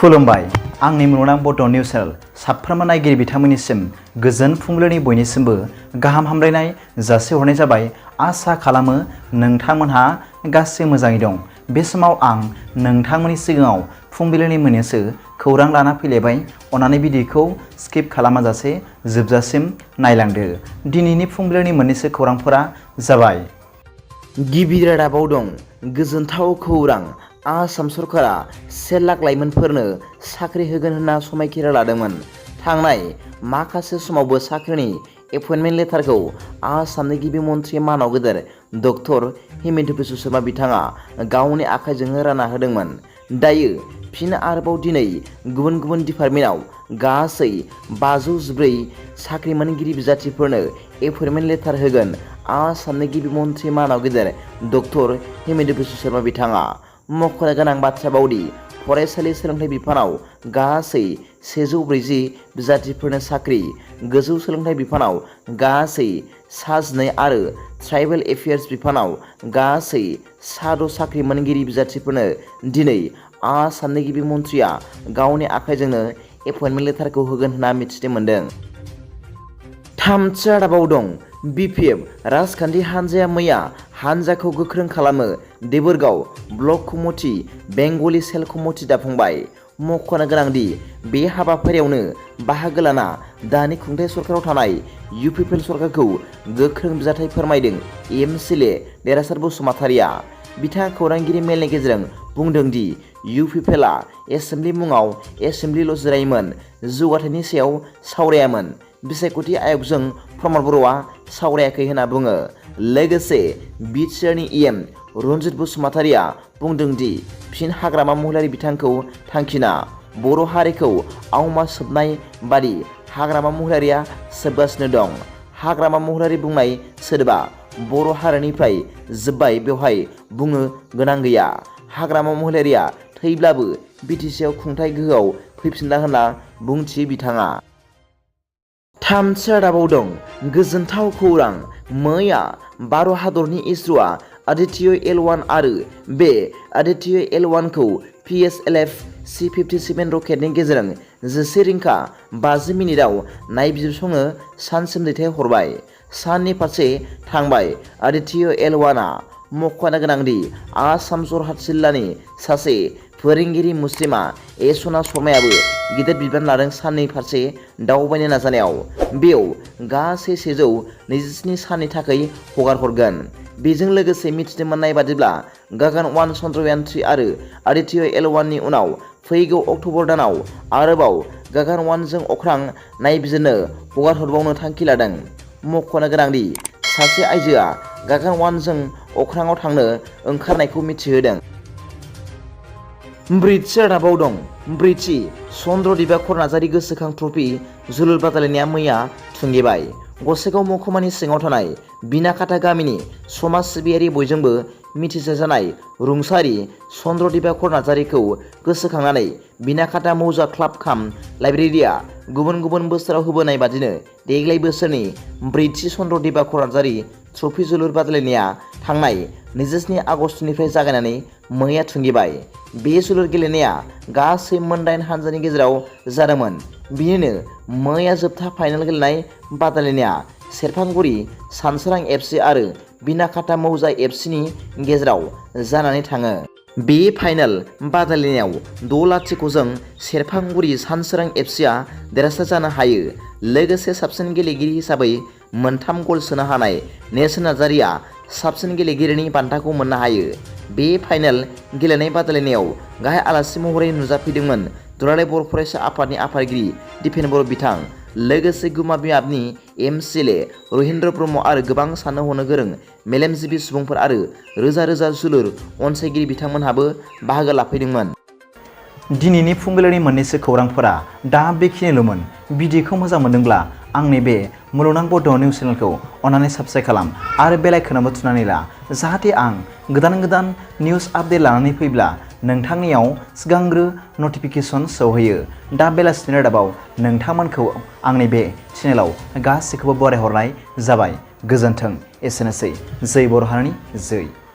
खुलुमबाय आंनि मुलुगनां बड' निउस चेनेल साफ्रोमबो नायगिरि बिथांमोननिसिम गोजोन फुंबिलिनि बयनिसिमबो गाहाम हामलायनाय जासिहरनाय जाबाय। आसा खालामो नोंथांमोनहा गासै मोजाङै दं। बे समाव आं नोंथांमोननि सिगाङाव फुंबिलिनि मोननैसो खौरां लाना फैलायबाय। अन्नानै भिडिअखौ स्किप खालामाजासे जोबजासिम नायलांदो। दिनैनि फुंबिलिनि मोननैसो खौरांफोरा जाबाय। गिबि रादाबाव दं गोजोनथाव खौरां। आसाम सरकारा 1 लाख लाइमोनफोरनो साख्रि होगोन होनना समायखिरा लादोंमोन। थांनाय माखासे समावबो साख्रिनि एपइन्टमेन्ट लेटारखौ आसामनि गिबि मन्थ्रि मानाव गेदेर डक्टर हिमन्त बिश्व शर्मा बिथाङा गावनि आखाइजोंनो रानना होदोंमोन। दायो फिन आरोबाव दिनै गुबुन गुबुन डिपार्टमेन्टआव गासै 514 साख्रि मोनगिरि बिजाथिफोरनो एपइन्टमेन्ट लेटार होगोन आसामनि गिबि मन्थ्रि मानाव गेदेर डक्टर हिमन्त बिश्व शर्मा बिथाङा। मख'नो गोनां बाथ्रा बावदि फरायसालि सोलोंथाइ बिफानाव गासै 140 बिजाथिफोरनो साख्रि, गोजौ सोलोंथाइ बिफानाव गासै 12 आरो ट्राइबेल एफेयार्स बिफानाव गासै 6 साख्रि मोनगिरि बिजाथिफोरनो दिनै आसामनि गिबि मन्थ्रिया गावनि आखाइजोंनो एपइन्टमेन्ट लेटारखौ होगोन होनना मिथिनो मोन्दों। थामथि रादाबाव दं BPF राजखान्थि हान्जाया मैया हान्जाखौ गोख्रों खालामो देबोरगाव ब्लक कमिटि बेंगलि सेल कमिटि दाफुंबाय। मख'नो गोनांदि बे हाबाफारियावनो बाहागो लाना दानि खुंथाइ सरकाराव थानाय UPPL सरकारखौ गोख्रों बिजाथि फोरमायदों MCLA देरहासार बसुमतारिया। बिथाङा खौरांगिरि मेलनि गेजेरजों बुंदों दि UPPLआ एसेम्बलि मुङाव एसेम्बलिल' जिरायोमोन, जौगाथायनि सायाव सावरायामोन। बिसायख'थि आय'गजों प्रमद बर'आ सावरायाखै होनना बुङो। लोगोसे बिटिआरनि EM रन्जित बसुमतारिया बुंदों दि फिन हाग्रामा महिलारि बिथांखौ थांखिना बर' हारिखौ आवमा सोबनाय बादि हाग्रामा महिलारिया सोबगासिनो दं। हाग्रामा महिलारि बुंनाय सोदोबा बर' हारिनिफ्राय जोब्बाय, बेवहाय बुंनो गोनां गैया। हाग्रामा महिलारिया थैब्लाबो BTCआव खुंथाइ गोहोआव फैफिनला होनना बुंथियो बिथाङा। थामथि रादाबाव दं गोजोनथाव खौरां। मैया भारत हादरनि इसर'आ आदित्य L1 आरो बे आदित्य L1 खौ PSLV C-57 रकेटनि गेजेरजों 11:50 मिनिटआव नायबिजिरसंनो सानसिम दैथायहरबाय। साननि फारसे थांबाय आदित्य L1आ। मख'नो गोनांदि आसाम जरहाट जिल्लानि सासे फोरोंगिरि मुस्लिमा एसना शर्मायाबो गिदिर बिबान लादों साननि फारसे दावबायनो नाजानायाव। बेयाव गासै 127 साननि थाखाय हगार हरगोन। बेजों लोगोसे मिथिनो मोननाय बादिब्ला गगन 1 चन्द्रयान 3 आरो आदित्य L1 नि उनाव फैगौ अक्ट'बर दानाव आरोबाव गगन 1 जों अख्रां नायबिजिरनो हगार हरबावनो थांखि लादों। मख'नो गोनांदि सासे आइजोआ गगन 1 जों अख्राङाव थांनो ओंखारनायखौ मिथिहोदों। ब्रैथि रादाबाव दं ब्रैथि चन्द्र दिबाकर नार्जारि गोसोखां ट्रफि जोलुर बादायलायनाया मैया थुंगेबाय। गसाइगाव महकुमानि सिङाव थानाय बिनाखाथा गामिनि समाज सिबियारि बयजोंबो मिथिजानाय रुंसारि चन्द्र दिबाकर नार्जारिखौ गोसोखांनानै बिनाखाथा मौजा क्लाब काम लाइब्रेरिया गुबुन गुबुन बोसोराव होबोनाय बादिनो देग्लाय बोसोरनि ब्रैथि चन्द्र दिबाकर नार्जारि ट्रफि जोलुर बादायलायनाया थांनाय 27 आगस्तनिफ्राय जागायनानै मैया थुंगेबाय। बे जोलुर गेलेनाया गासै मोन 8 हानजानि गेजेराव जादोंमोन। बिनिनो मैया जोबथा फाइनाल गेलेनाय बादायलायनाया सेरफांगुरि सानसोरां FC आरो बिनाखाथा मौजा FC नि गेजेराव जानानै थाङो। बे फाइनाल बादायलायनायाव 6-0 जों सेरफांगुरि सानसोरां FCआ देरहासार जानो हायो। लोगोसे साबसिन गेलेगिरि हिसाबै 3 गल सोनो हानाय नेरसोन नार्जारिया साबसिन गेलेगिरिनि बान्थाखौ मोननो हायो। बे फाइनाल गेलेनाय बादायलायनायाव गाहाय आलासि महरै नुजाफैदोंमोन दुलाराय बर' फरायसा आफादनि आफादगिरि दिपेन बर' बिथां, लोगोसे गुमा बिमाबनि MCLA रहिन्द्र ब्रह्म आरो गोबां साननो हनो गोरों मेलेमजिबि सुबुंफोर आरो रोजा रोजा जोलुर अनसायगिरि बिथांमोनहाबो बाहागो लाफैदोंमोन। दिनैनि फुंबिलिनि मोननैसो खौरांफोरा दा बेखिनिल'मोन। भिडिअखौ मोजां मोनदोंब्ला आंनि बे मुलुगनां बड' निउस चेनेलखौ अन्नानै साबस्क्राइब खालाम आरो बेल आइकनआवबो थुनानै ला, जाहाथे आं गोदान निउस आपडेट लानानै फैब्ला नोंथांनियाव सिगांग्रो नटिफिकेसन सौहैयो। दा बेलासिनि रादाबाव नोंथांमोनखौ आंनि बे चेनेलाव गासैखौबो बरायहरनाय जाबाय। गोजोन्थों। एसेनोसै। जै बर' हारिनि जै।